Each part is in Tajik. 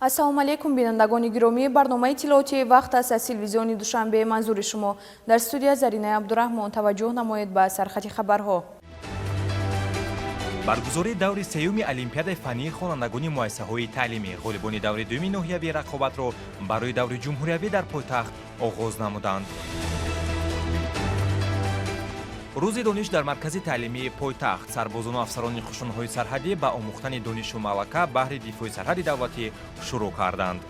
Ассалому алайкум, бинандагони гиромӣ. Барномаи иттилоотии «Вақт» аст аз телевизиони Душанбе манзури шумо. Дар студия Заринаи Абдураҳмон. Таваҷҷӯҳ намоед ба сархати хабарҳо. Баргузории даври сеюми олимпиадаи фаннии хонандагони муассисаҳои таълимӣ. Ғолибони даври дуюми ноҳиявии рақобатро барои даври ҷумҳуриявӣ дар пойтахт оғоз намуданд. Рӯзи дониш дар маркази таълимии пойтахт. Сарбозону афсарони қушунҳои сарҳадӣ ба омӯхтани донишу малака баҳри дифои сарҳади давлатӣ шурӯъ карданд.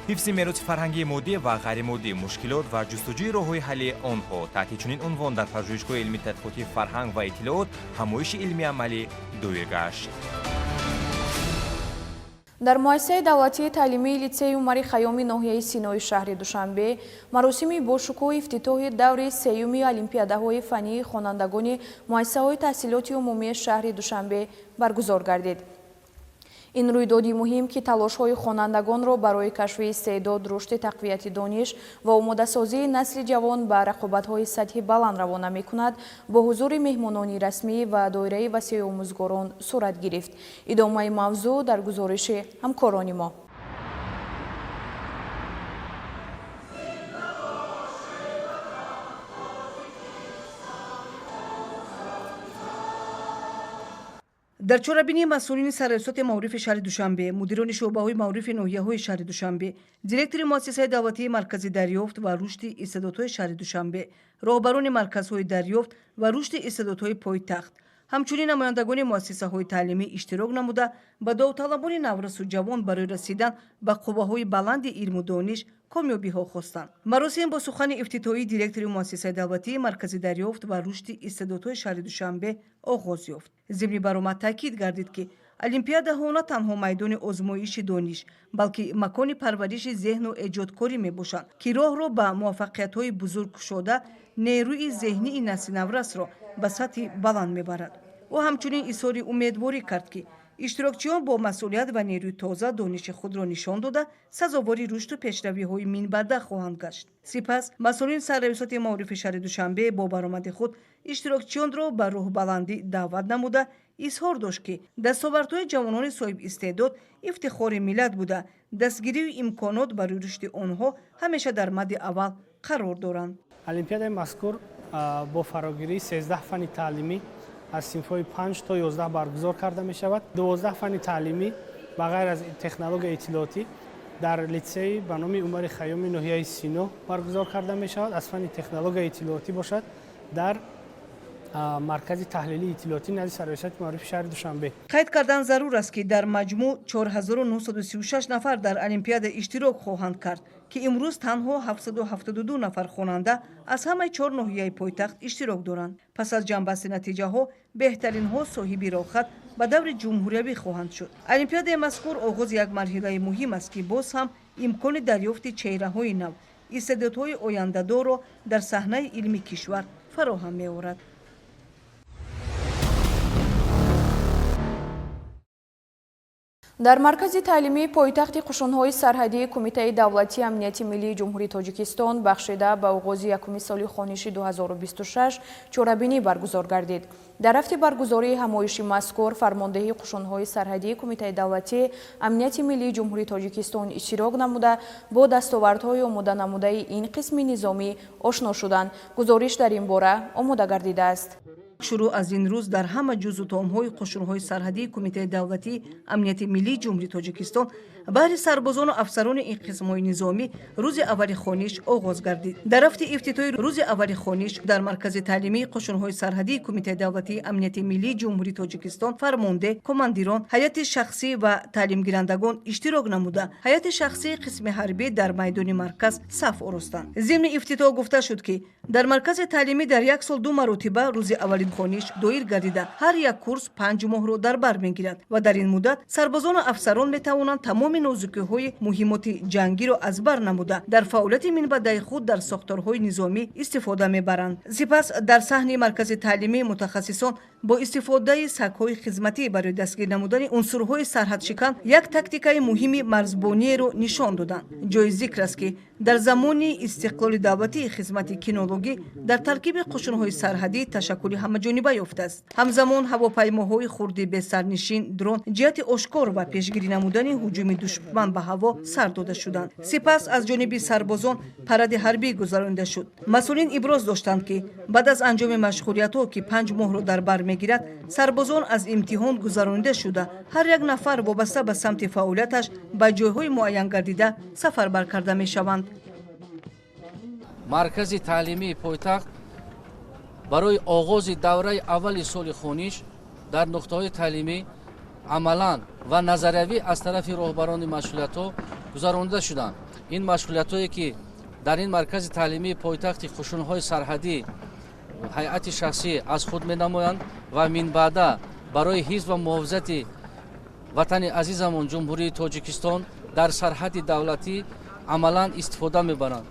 Ҳифзи мероси фарҳангии моддӣ ва ғайримоддӣ: мушкилот ва ҷустуҷӯи роҳҳои ҳалли онҳо. Таҳти чунин унвон дар пажӯҳишгоҳи илми тадқиқотии фарҳанг ва иттилоот ҳамоиши илмии амалӣ доир гашт. Дар муассисаи давлатии таълимии литсеи Умари Хайёми ноҳияи Синои шаҳри Душанбе маросими бошукӯҳи ифтитоҳи даври сеюми олимпиадаҳои фаннии хонандагони муассисаҳои таҳсилоти умумии шаҳри Душанбе баргузор гардид. Ин рӯйдоди муҳим, ки талошҳои хонандагонро барои кашфи истеъдод, рушди тақвияти дониш ва омодасозии насли ҷавон ба рақобатҳои сатҳи баланд равона мекунад, бо ҳузури меҳмонони расмӣ ва доираи васеи омӯзгорон сурат гирифт. Идомаи мавзӯъ дар гузориши ҳамкорони мо. Дар чорабинии масъулини Сарраёсати маорифи шаҳри Душанбе, мудирони шӯъбаҳои маорифи ноҳияҳои шаҳри Душанбе, директори муассисаи давлатии Маркази дарёфт ва рушди истеъдодҳои шаҳри Душанбе, роҳбарони марказҳои дарёфт ва рушди истеъдодҳои пойтахт, ҳамчунин намояндагони муассисаҳои таълимӣ иштирок намуда, ба довталабони наврасу ҷавон барои расидан ба қувваҳои баланди илму дониш комёбиҳо хостанд. Маросим бо сухани ифтитоҳии директори муассисаи давлатии Маркази дарёфт ва рушди истеъдодҳои шаҳри Душанбе оғоз ёфт. Зимни баромад таъкид гардид, ки олимпиадаҳо на танҳо майдони озмоиши дониш, балки макони парвариши зеҳну эҷодкорӣ мебошанд, ки роҳро ба муваффақиятҳои бузург кушода, нерӯи зеҳнии насли наврасро ба сатҳи баланд мебарад. Ӯ ҳамчунин изҳори умедворӣ кард, ки иштирокчиён бо масъулият ва нерӯи тоза дониши худро нишон дода, сазовори рушду пешравиҳои минбаъда хоҳанд гашт. Сипас масъулини Сарраёсати маорифи шаҳри Душанбе бо баромади худ иштирокчиёнро ба рӯҳбаландӣ даъват намуда, изҳор дошт, ки дастовардҳои ҷавонони соҳибистеъдод ифтихори миллат буда, дастгирию имконот барои рушди онҳо ҳамеша дар мадди аввал қарор доранд. Олимпиадаи мазкур бо фарогирии 13 фанни таълимӣ аз синфҳои 5 то 11 баргузор карда мешавад. 12 фанни таълимӣ ба ғайр аз технологияи иттилоотӣ дар литсеи ба номи Умари Хайёми ноҳияи Сино баргузор карда мешавад. Аз фанни технологияи иттилоотӣ бошад, дар маркази таҳлилии иттилоотӣ назди Сарраёсати маорифи шаҳри Душанбе. Қайд кардан зарур аст, ки дар маҷмӯъ 4936 нафар дар олимпиада иштирок хоҳанд кард, ки имрӯз танҳо 772 нафар хонанда аз ҳамаи чор ноҳияи пойтахт иштирок доранд. Пас аз ҷамъбасти натиҷаҳо беҳтаринҳо соҳиби роҳхат ба даври ҷумҳуриявӣ хоҳанд шуд. Олимпиадаи мазкур оғози як марҳилаи муҳим аст, ки боз ҳам имкони дарёфти чеҳраҳои нав, истеъдодҳои ояндадорро дар саҳнаи илми кишвар фароҳам меорад. Дар маркази таълимии пойтахти қушунҳои сарҳадии Кумитаи давлатии амнияти миллии Ҷумҳурии Тоҷикистон бахшида ба оғози якуми соли хониши 2026 чорабинӣ баргузор гардид. Дар рафти баргузории ҳамоиши мазкур фармондеҳи қушунҳои сарҳадии Кумитаи давлатии амнияти миллии Ҷумҳурии Тоҷикистон иштирок намуда, бо дастовардҳои омоданамудаи ин қисми низомӣ ошно шуданд. Гузориш дар ин бора омода гардидааст. Шурӯъ аз ин рӯз дар ҳама ҷузъу томҳои қушунҳои сарҳадии Кумитаи давлатии амнияти миллии Ҷумҳурии Тоҷикистон баҳри сарбозону афсарони ин қисмҳои низомӣ рӯзи аввали хониш оғоз гардид. Дар рафти ифтитоҳи рӯзи аввали хониш дар маркази таълимии қушунҳои сарҳадии Кумитаи давлатии амнияти миллии Ҷумҳурии Тоҷикистон фармондеҳ, командирон, ҳайати шахсӣ ва таълимгирандагон иштирок намуда, ҳайати шахсии қисми ҳарбӣ дар майдони марказ саф оростанд. Зимни ифтитоҳ гуфта шуд, ки дар маркази таълимӣ дар як сол ду маротиба рӯзи аввали хониш доир гардида, ҳар як курс 5 моҳро дар бар мегирад ва дар ин муддат сарбозону афсарон метавонанд тамоми нозукиҳои муҳимоти ҷангиро аз бар намуда, дар фаъолияти минбаъдаи худ дар сохторҳои низомӣ истифода мебаранд. Сипас дар саҳни маркази таълимӣ мутахассисон бо истифодаи сагҳои хизматӣ барои дастгир намудани унсурҳои сарҳадшикан як тактикаи муҳими марзбониеро нишон доданд. Ҷои зикр аст, ки Дар замони истиқлоли давлатӣ хизмати кинологӣ дар таркиби қушунҳои сарҳадӣ ташаккули ҳамаҷониба ёфтааст. Ҳамзамон ҳавопаймоҳои хурди бесарнишин дрон ҷиҳати ошкор ва пешгирӣ намудани ҳуҷуми душман ба ҳаво сар дода шуданд. Сипас аз ҷониби сарбозон паради ҳарбӣ гузаронида шуд. Масъулин иброз доштанд, ки баъд аз анҷоми машғулиятҳо, ки 5 моҳро дар бар мегирад, сарбозон аз имтиҳон гузаронида шуда, ҳар як нафар вобаста ба самти фаъолияташ ба ҷойҳои муайян гардида сафарбар карда мешаванд. Маркази таълимии пойтахт барои оғози давраи аввали соли хониш дар нуқтаҳои таълимӣ амалан ва назариявӣ аз тарафи роҳбарони машғулиятҳо гузаронида шуданд. Ин машғулиятҳое, ки дар ин маркази таълимии пойтахти қушунҳои сарҳадӣ ҳайати шахсӣ аз худ менамоянд ва минбаъда барои ҳифз ва муҳофизати ватани азизамон Ҷумҳурии Тоҷикистон дар сарҳади давлатӣ амалан истифода мебаранд.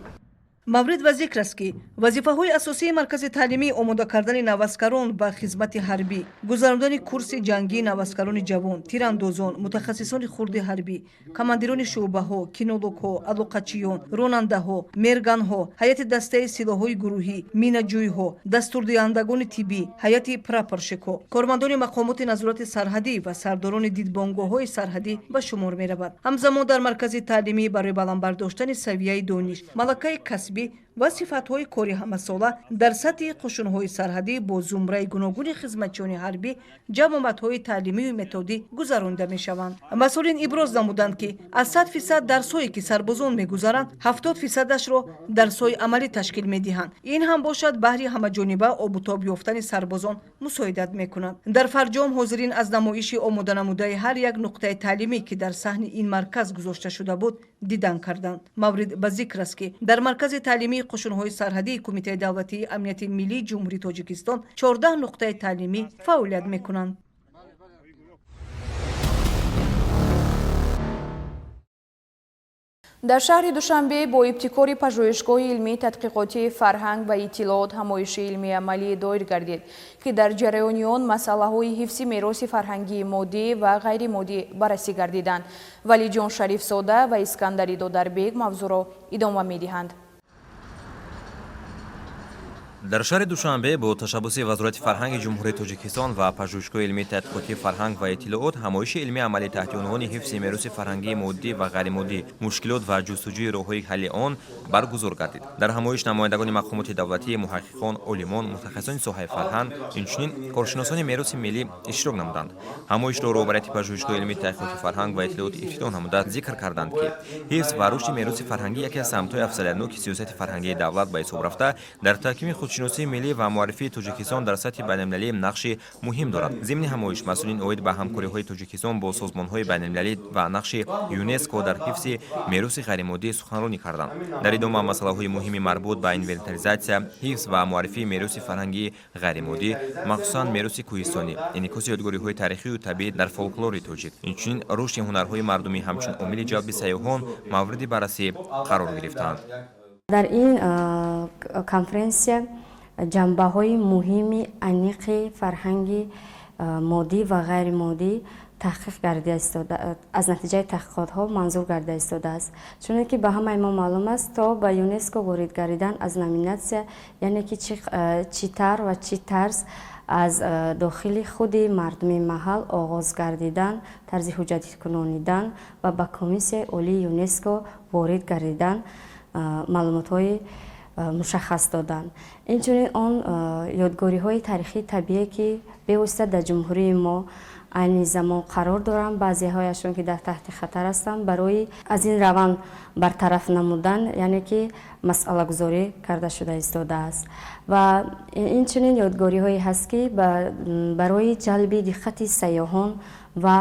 Маврид ва зикр аст, ки вазифаҳои асосии маркази таълимӣ омода кардани наваскарон ба хизмати ҳарбӣ, гузарондани курси ҷангии наваскарони ҷавон, тирандозон, мутахассисони хурди ҳарбӣ, командирони шӯъбаҳо, кинологҳо, алоқачиён, ронандаҳо, мерганҳо, ҳайати дастаи силоҳҳои гурӯҳӣ, минаҷӯйҳо, дастурдиҳандагони тиббӣ, ҳайати прапорщикҳо, кормандони мақомоти назорати сарҳадӣ ва сардорони дидбонгоҳҳои сарҳадӣ ба шумор меравад. Ҳамзамон дар маркази таълимӣ барои баланд бардоштани савияи дониш, малакаи касбӣ ва сифатҳои кори ҳамасола дар сатҳи қушунҳои сарҳадӣ бо зумраи гуногуни хизматчиёни ҳарбӣ ҷамъомадҳои таълимию методӣ гузаронида мешаванд. Масъулин иброз намуданд, ки аз 100% дарсҳое, ки сарбозон мегузаранд, 70%-ашро дарсҳои амалӣ ташкил медиҳанд. Ин ҳам бошад баҳри ҳамаҷониба обутоб ёфтани сарбозон мусоидат мекунад. Дар фарҷом ҳозирин аз намоиши омоданамудаи ҳар як нуқтаи таълимӣ, ки дар саҳни ин марказ гузошта шуда буд, дидан карданд. Маврид ба зикр аст, ки дар маркази таълимии қушунҳои сарҳадии Кумитаи давлатии амнияти миллии Ҷумҳурии Тоҷикистон 14 нуқтаи таълимӣ фаъолият мекунанд. Дар шаҳри Душанбе бо ибтикори пажӯҳишгоҳи илмии тадқиқотии фарҳанг ва иттилоот ҳамоиши илмии амалӣ доир гардид, ки дар ҷараёни он масъалаҳои ҳифзи мероси фарҳангии моддӣ ва ғайримоддӣ баррасӣ гардиданд. Валиҷон Шарифзода ва Искандари Додарбек мавзӯъро идома медиҳанд. Дар шаҳри Душанбе бо ташаббуси Вазорати фарҳанги Ҷумҳурии Тоҷикистон ва Пажӯҳишгоҳи илмии тадқиқотии фарҳанг ва иттилоот ҳамоиши илмии амалӣ таҳти унвони ҳифзи мероси фарҳангии моддӣ ва ғайримоддӣ, мушкилот ва ҷустуҷӯи роҳҳои ҳалли он баргузор гардид. Дар ҳамоиш намояндагони мақомоти давлатӣ, муҳаққиқон, олимон, мутахассисони соҳаи фарҳанг, инчунин коршиносони мероси миллӣ иштирок намуданд. Ҳамоишро роҳбарияти Пажӯҳишгоҳи илмии таҳқиқоти фарҳанг ва иттилоот ифтитоҳ намуда, зикр карданд, ки ҳифз ва рушди мероси фарҳангӣ яке аз самтҳои афзалиятноки сиёсати фарҳангии давлат ба ҳисоб рафта, дар таҳкими худшиносии миллӣ ва муаррифии Тоҷикистон дар сатҳи байналмилалӣ нақши муҳим дорад. Зимни ҳамоиш масъулин оид ба ҳамкориҳои Тоҷикистон бо созмонҳои байналмилалӣ ва нақши ЮНЕСКО дар ҳифзи мероси ғайримоддӣ суханронӣ карданд. Дар идома масъалаҳои муҳими марбут ба инвентаризатсия, ҳифз ва муаррифии мероси фарҳангии ғайримоддӣ, махсусан мероси кӯҳистонӣ, инъикоси ёдгориҳои таърихию табиӣ дар фолклори тоҷик, инчунин рушди ҳунарҳои мардумӣ ҳамчун омили ҷалби сайёҳон мавриди баррасӣ қарор гирифтанд. Дар ин конференсия ҷанбаҳои муҳими аниқи фарҳанги моддӣ ва ғайримоддӣ таҳқиқ гардида истода, аз натиҷаи таҳқиқотҳо манзур гардида истодааст. Чуне ки ба ҳамаи мо маълум аст, то ба ЮНЕСКО ворид гардидан аз номинатсия, яъне ки чӣ тавр ва чӣ тарз аз дохили худи мардуми маҳал оғоз гардидан, тарзи ҳуҷҷатикунонидан ва ба Комиссияи Олии ЮНЕСКО ворид гардидан маълумотҳои мушаххас доданд. Инчунин он ёдгориҳои таърихии табиие, ки бевосита дар ҷумҳурии мо айни замон қарор доранд, баъзеҳояшон ки дар таҳти хатар ҳастанд, барои аз ин раванд бартараф намудан, яъне ки масъалагузорӣ карда шуда истодааст. Ва инчунин ёдгориҳое ҳаст, ки барои ҷалби диққати сайёҳон ва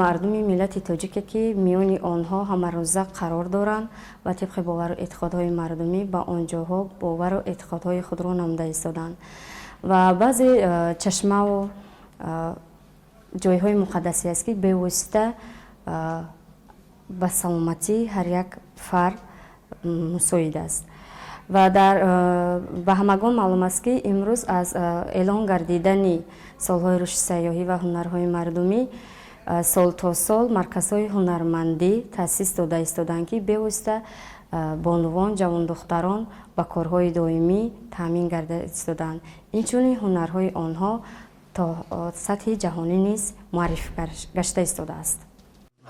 мардуми миллати тоҷике, ки миёни онҳо ҳамарӯза қарор доранд ва тибқи бовару эътиқодҳои мардумӣ ба он ҷоҳо бовару эътиқодҳои худро намуда истоданд. Ва баъзе чашмаву ҷойҳои муқаддасе аст, ки бевосита ба саломатии ҳар як фард мусоид аст. Ва дар ба ҳамагон маълум аст, ки имрӯз аз эълон гардидани солҳои рушди сайёҳӣ ва ҳунарҳои мардумӣ Сол то сол марказҳои ҳунармандӣ таъсис дода истодаанд, ки бевосита бонувон, ҷавондухтарон ба корҳои доимӣ таъмин гарда истодаанд. Инчунин ҳунарҳои онҳо то сатҳи ҷаҳонӣ низ муаррифӣ гашта истодааст.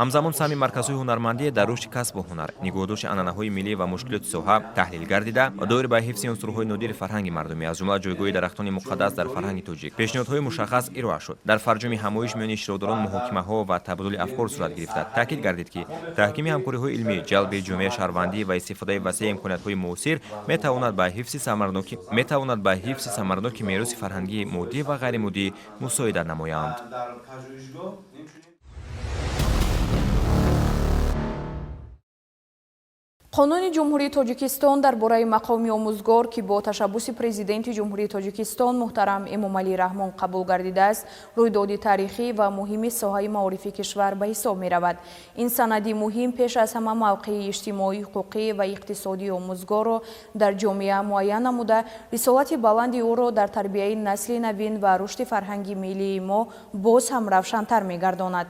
Ҳамзамон саҳми марказҳои ҳунармандӣ дар рушди касбу ҳунар, нигоҳдошти анъанаҳои миллӣ ва мушкилоти соҳа таҳлил гардида, доир ба ҳифзи унсурҳои нодири фарҳанги мардумӣ, аз ҷумла ҷойгоҳи дарахтони муқаддас дар фарҳанги тоҷик, пешниҳодҳои мушаххас ироа шуд. Дар фарҷоми ҳамоиш миёни иштирокдорон муҳокимаҳо ва табодули афкор сурат гирифта, таъкид гардид, ки таҳкими ҳамкориҳои илмӣ, ҷалби ҷомеаи шаҳрвандӣ ва истифодаи васеи имкониятҳои муосир метавонад ба ҳифзи самараноки мероси фарҳангии моддӣ ва ғайримоддӣ мусоидат намоянд. Қонуни Ҷумҳурии Тоҷикистон дар бораи мақоми омӯзгор, ки бо ташаббуси Президенти Ҷумҳурии Тоҷикистон муҳтарам Эмомалӣ Раҳмон қабул гардидааст, рӯйдоди таърихӣ ва муҳими соҳаи маорифи кишвар ба ҳисоб меравад. Ин санади муҳим пеш аз ҳама мавқеи иҷтимоӣ, ҳуқуқӣ ва иқтисодии омӯзгорро дар ҷомеа муайян намуда, рисолати баланди ӯро дар тарбияи насли навин ва рушди фарҳанги миллии мо боз ҳам равшантар мегардонад.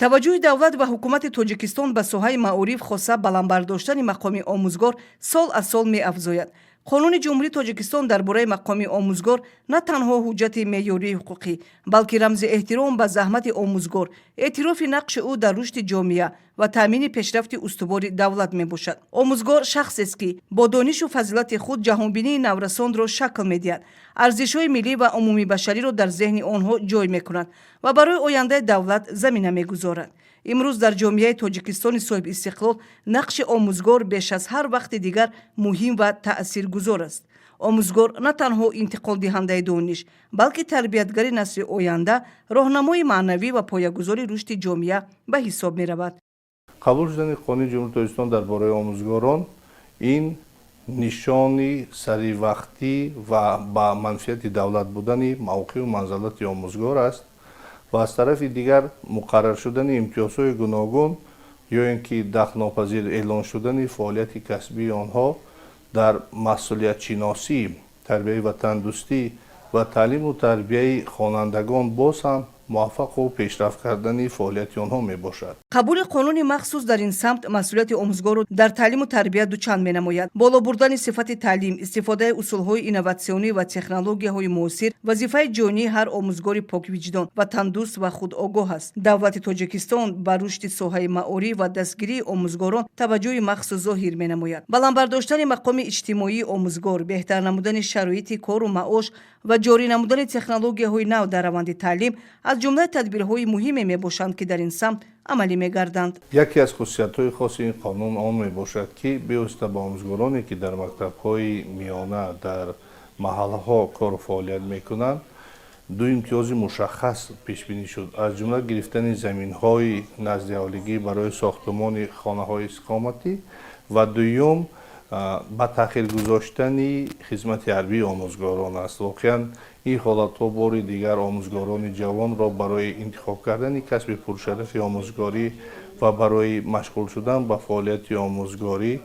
Таваҷҷӯҳи давлат ва ҳукумати Тоҷикистон ба соҳаи маориф, хоса баланд бардоштани мақоми омӯзгор, сол аз сол меафзояд. Қонуни Ҷумҳурии Тоҷикистон дар бораи мақоми омӯзгор на танҳо ҳуҷҷати меъёрии ҳуқуқӣ, балки рамзи эҳтиром ба заҳмати омӯзгор, эътирофи нақши ӯ дар рушди ҷомеа ва таъмини пешрафти устувори давлат мебошад. Омӯзгор шахсест, ки бо донишу фазилати худ ҷаҳонбинии наврасонро шакл медиҳад, арзишҳои миллӣ ва умумибашариро дар зеҳни онҳо ҷой мекунад ва барои ояндаи давлат замина мегузорад. Имрӯз дар ҷомеаи Тоҷикистони соҳибистиқлол нақши омӯзгор беш аз ҳар вақти дигар муҳим ва таъсиргузор аст. Омӯзгор на танҳо интиқолдиҳандаи дониш, балки тарбиятгари насли оянда, роҳнамои маънавӣ ва поягузори рушди ҷомеа ба ҳисоб меравад. Қабул шудани Қонуни Ҷумҳурии Тоҷикистон дар бораи омӯзгорон ин нишони саривақтӣ ва ба манфиати давлат будани мавқеъу манзалати омӯзгор аст ва аз тарафи дигар муқаррар шудани имтиёзҳои гуногун ё ин ки дахлнопазир эълон шудани фаъолияти касбии онҳо дар масъулиятшиносӣ, тарбияи ватандӯстӣ ва таълиму тарбияи хонандагон боз ҳам муваффақу пешрафт кардани фаъолияти онҳо мебошад. Қабули қонуни махсус дар ин самт масъулияти омӯзгорро дар таълиму тарбия дучанд менамояд. Боло бурдани сифати таълим, истифодаи усулҳои инноватсионӣ ва технологияҳои муосир вазифаи ҷонии ҳар омӯзгори поквиҷдон, ватандӯст ва худогоҳ аст. Давлати Тоҷикистон ба рушди соҳаи маориф ва дастгирии омӯзгорон таваҷҷӯҳи махсус зоҳир менамояд. Баланд бардоштани мақоми иҷтимоии омӯзгор, беҳтар намудани шароити кору маош ва ҷорӣ намудани технологияҳои нав дар раванди таълим аз ҷумлаи тадбирҳои муҳиме мебошанд, ки дар ин самт амалӣ мегарданд. Яке аз хусусиятҳои хоси ин қонун он мебошад, ки бевосита ба омӯзгороне, ки дар мактабҳои миёна дар маҳаллаҳо кору фаъолият мекунанд, ду имтиёзи мушаххас пешбинӣ шуд, аз ҷумла гирифтани заминҳои наздиҳавлигӣ барои сохтумони хонаҳои истиқоматӣ ва дуюм ба таъхир гузоштани хизмати ҳарбии омӯзгорон аст. Воқеан, ин ҳолатҳо бори дигар омӯзгорони ҷавонро барои интихоб кардани касби пуршарафи омӯзгорӣ ва барои машғул шудан ба фаъолияти омӯзгорӣ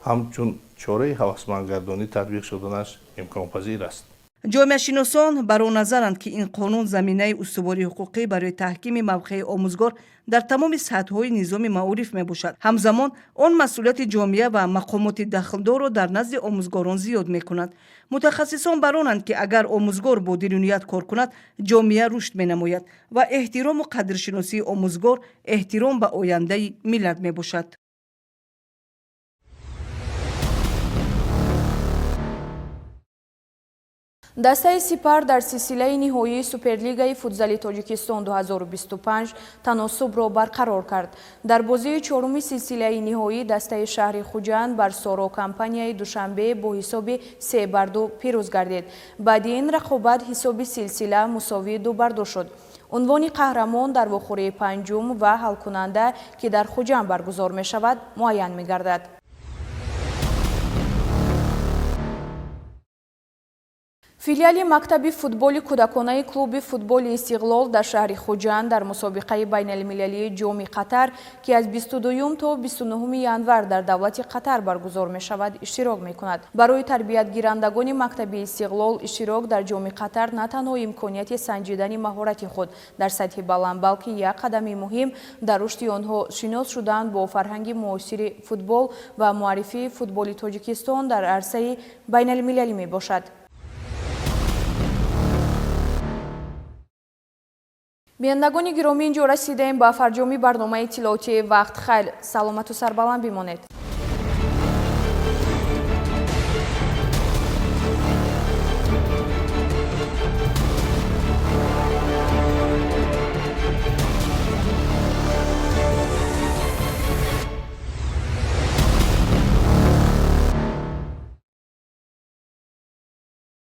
ҳамчун чораи ҳавасмандгардонӣ татбиқ шуданаш имконпазир аст. Ҷомеашиносон бар он назаранд, ки ин қонун заминаи устувори ҳуқуқӣ барои таҳкими мавқеи омӯзгор дар тамоми сатҳҳои низоми маориф мебошад. Ҳамзамон он масъулияти ҷомеа ва мақомоти дахлдорро дар назди омӯзгорон зиёд мекунад. Мутахассисон бар онанд, ки агар омӯзгор бо дилу ният кор кунад, ҷомеа рушд менамояд ва эҳтирому қадршиносии омӯзгор эҳтиром ба ояндаи миллат мебошад. Дастаи Сипар дар силсилаи ниҳоии Суперлигаи футзали Тоҷикистон 2025 таносубро барқарор кард. Дар бозии чоруми силсилаи ниҳоӣ дастаи шаҳри Хуҷанд бар Соро компанияи Душанбе бо ҳисоби 3-2 пирӯз гардид. Баъди ин рақобат ҳисоби силсила мусовии 2-2 шуд. Унвони қаҳрамон дар вохӯрии панҷум ва ҳалкунанда, ки дар Хуҷанд баргузор мешавад, муайян мегардад. Филиали мактаби футболи кӯдаконаи клуби футболи Истиқлол дар шаҳри Хуҷанд дар мусобиқаи байналмилалии Ҷоми Қатар, ки аз 22 то 29 январ дар давлати Қатар баргузор мешавад, иштирок мекунад. Барои тарбиятгирандагони мактаби Истиқлол иштирок дар Ҷоми Қатар на танҳо имконияти санҷидани маҳорати худ дар сатҳи баланд, балки як қадами муҳим дар рушди онҳо, шинос шудан бо фарҳанги муосири футбол ва муаррифии футболи Тоҷикистон дар арсаи байналмилалӣ мебошад. Бинандагони гиромӣ, инҷо расидаем ба фарҷоми барномаи иттилоотии «Вақт». Хайр, саломату сарбаланд бимонед.